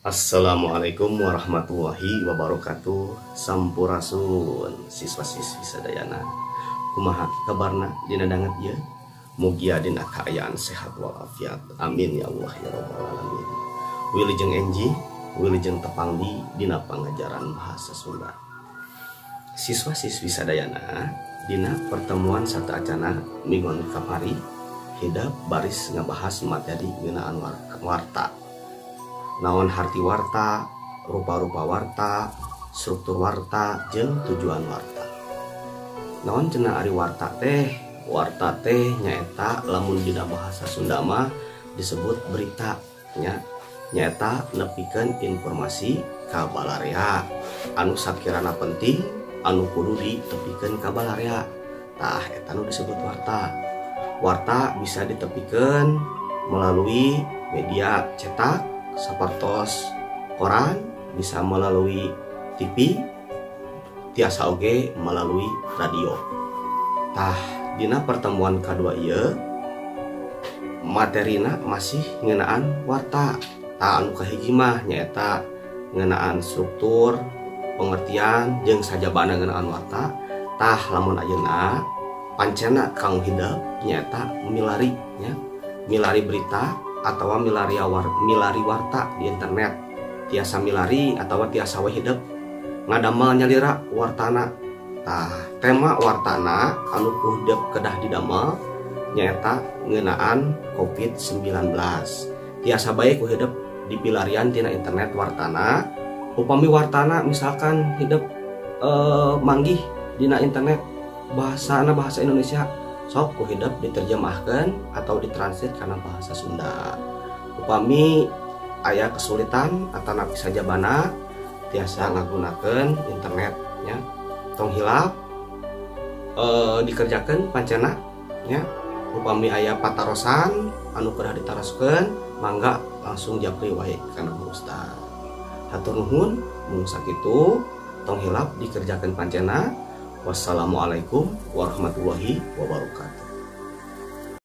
Assalamualaikum warahmatullahi wabarakatuh. Sampurasun siswa-siswi sadayana. Kumaha kabarna dina danget ieu? Mugia dina kaayaan sehat walafiat. Amin ya Allah ya rabbal alamin. Wilujeng enjing, wilujeng tepang di dina pangajaran bahasa Sunda. Siswa-siswi sadayana, dina pertemuan sateuacana minggon kamari hidep baris ngabahas materi ngeunaan warta. Naon harti warta, rupa-rupa warta, struktur warta, jeung tujuan warta. Naon cenah ari warta teh? Warta teh nyaeta lamun dina bahasa Sunda mah disebut berita nya. Nyaeta nepikeun informasi ka balarea anu sakirana penting anu kudu ditepikeun ka balarea. Tah eta nu disebut warta. Warta bisa ditepikeun melalui media cetak sapertos koran, bisa melalui TV, tiasa oge melalui radio. Tah dina pertemuan kadua ieu materina masih ngeunaan warta. Tah anu kahiji mah nyaeta ngeunaan struktur, pengertian jeung sajabana ngeunaan warta. Tah lamun ayeuna pancena kang hidep nyaeta milari nya, milari berita atau milari warta di internet. Tiasa milari atau tiasa we hidep ngadamel nyalira wartana. Tah tema wartana anu ku hidep kedah didamel nyaeta ngeunaan COVID-19. Tiasa bae ku hidep dipilarian tina internet wartana. Upami wartana misalkan hidep manggih dina internet bahasana bahasa Indonesia, sok ku hidep diterjemahkan atau ditranslate karena bahasa Sunda. Upami aya kesulitan atau napi sajabana tiasa ngagunakeun internet nya. Tong hilap dikerjakeun pancena nya. Upami aya patarosan anu kedah ditaroskeun mangga langsung japri wae kana guru ustad. Hatur nuhun mung sakitu, tong hilap dikerjakeun pancena. Wassalamualaikum warahmatullahi wabarakatuh.